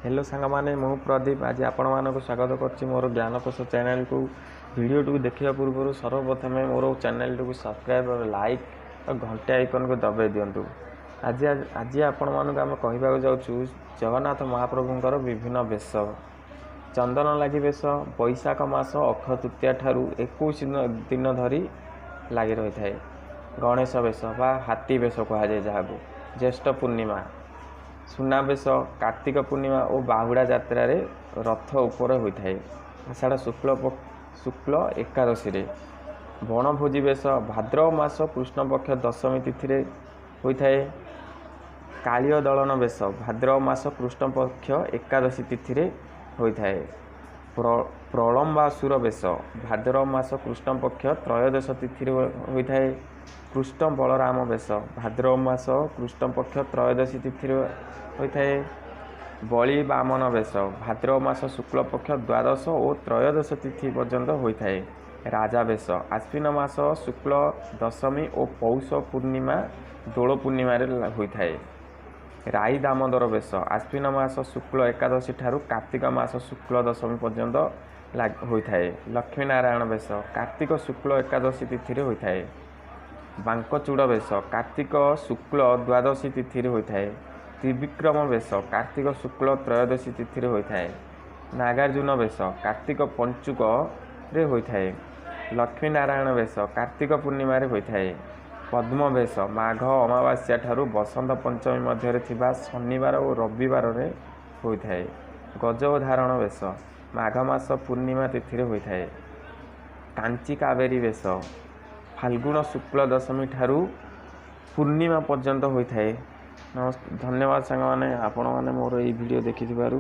Hello ସାଙ୍ଗମାନେ, ମୁଁ ପ୍ରଦୀପ ଆଜି ଆପଣମାନଙ୍କୁ ସ୍ୱାଗତ କରୁଛି ମୋର ଜ୍ଞାନକୋଷ ଚ୍ୟାନେଲକୁ। ଭିଡ଼ିଓଟିକୁ ଦେଖିବା ପୂର୍ବରୁ ସର୍ବପ୍ରଥମେ ମୋର ଚ୍ୟାନେଲଟିକୁ ସବସ୍କ୍ରାଇବ୍, ଲାଇକ୍ ଆଉ ଘଣ୍ଟା ଆଇକନ୍କୁ ଦବାଇ ଦିଅନ୍ତୁ। ଆଜି ଆପଣମାନଙ୍କୁ ଆମେ କହିବାକୁ ଯାଉଛୁ ଜଗନ୍ନାଥ ମହାପ୍ରଭୁଙ୍କର ବିଭିନ୍ନ ବେଶ। ଚନ୍ଦନ ଲାଗି ବେଶ ବୈଶାଖ ମାସ ଅକ୍ଷୟ ତୃତୀୟା ଠାରୁ 21 ଦିନ ଧରି ଲାଗି ରହିଥାଏ। ଗଣେଶ ବେଶ ବା ହାତୀ ବେଶ କୁହାଯାଏ ଯାହାକୁ, ଜ୍ୟେଷ୍ଠ ପୂର୍ଣ୍ଣିମା। ସୁନାବେଶ କାର୍ତ୍ତିକ ପୂର୍ଣ୍ଣିମା ଓ ବାହୁଡ଼ା ଯାତ୍ରାରେ ରଥ ଉପରେ ହୋଇଥାଏ, ଆଷାଢ଼ ଶୁକ୍ଳ ଏକାଦଶୀରେ। ବଣଭୋଜି ବେଶ ଭାଦ୍ରବ ମାସ କୃଷ୍ଣପକ୍ଷ ଦଶମୀ ତିଥିରେ ହୋଇଥାଏ। କାଳିୟ ଦଳନ ବେଶ ଭାଦ୍ରବ ମାସ କୃଷ୍ଣପକ୍ଷ ଏକାଦଶୀ ତିଥିରେ ହୋଇଥାଏ। ପ୍ରଳମ୍ବାସୁର ବେଶ ଭାଦ୍ରବ ମାସ କୃଷ୍ଣପକ୍ଷ ତ୍ରୟୋଦଶ ତିଥିରେ ହୋଇଥାଏ। କୃଷ୍ଣ ବଳରାମ ବେଶ ଭାଦ୍ରବ ମାସ କୃଷ୍ଣପକ୍ଷ ତ୍ରୟୋଦଶୀ ତିଥିରେ ହୋଇଥାଏ। ବଳି ବାମନ ବେଶ ଭାଦ୍ରବ ମାସ ଶୁକ୍ଳପକ୍ଷ ଦ୍ୱାଦଶ ଓ ତ୍ରୟୋଦଶ ତିଥି ପର୍ଯ୍ୟନ୍ତ ହୋଇଥାଏ। ରାଜା ବେଶ ଆଶ୍ୱିନ ମାସ ଶୁକ୍ଳ ଦଶମୀ ଓ ପୌଷ ପୂର୍ଣ୍ଣିମା, ଦୋଳ ପୂର୍ଣ୍ଣିମାରେ ହୋଇଥାଏ। ରାଇ ଦାମୋଦର ବେଶ ଆଶ୍ୱିନ ମାସ ଶୁକ୍ଳ ଏକାଦଶୀ ଠାରୁ କାର୍ତ୍ତିକ ମାସ ଶୁକ୍ଳ ଦଶମୀ ପର୍ଯ୍ୟନ୍ତ ହୋଇଥାଏ। ଲକ୍ଷ୍ମୀ ନାରାୟଣ ବେଶ କାର୍ତ୍ତିକ ଶୁକ୍ଳ ଏକାଦଶୀ ତିଥିରେ ହୋଇଥାଏ। ବାଙ୍କଚୂଡ଼ ବେଶ କାର୍ତ୍ତିକ ଶୁକ୍ଳ ଦ୍ୱାଦଶୀ ତିଥିରେ ହୋଇଥାଏ। ତ୍ରିବିକ୍ରମ ବେଶ କାର୍ତ୍ତିକ ଶୁକ୍ଳ ତ୍ରୟୋଦଶୀ ତିଥିରେ ହୋଇଥାଏ। ନାଗାର୍ଜୁନ ବେଶ କାର୍ତ୍ତିକ ପଞ୍ଚୁକରେ ହୋଇଥାଏ। ଲକ୍ଷ୍ମୀ ନାରାୟଣ ବେଶ କାର୍ତ୍ତିକ ପୂର୍ଣ୍ଣିମାରେ ହୋଇଥାଏ। ପଦ୍ମ ବେଶ ମାଘ ଅମାବାସ୍ୟା ଠାରୁ ବସନ୍ତ ପଞ୍ଚମୀ ମଧ୍ୟରେ ଥିବା ଶନିବାର ଓ ରବିବାରରେ ହୋଇଥାଏ। ଗଜଧାରଣ ବେଶ ମାଘ ମାସ ପୂର୍ଣ୍ଣିମା ତିଥିରେ ହୋଇଥାଏ। କାଞ୍ଚି କାବେରୀ ବେଶ ଫାଲ୍ଗୁନ ଶୁକ୍ଳ ଦଶମୀ ଠାରୁ ପୂର୍ଣ୍ଣିମା ପର୍ଯ୍ୟନ୍ତ ହୋଇଥାଏ। ଧନ୍ୟବାଦ ସାଙ୍ଗମାନେ, ଆପଣମାନେ ମୋର ଏଇ ଭିଡ଼ିଓ ଦେଖିଥିବାରୁ।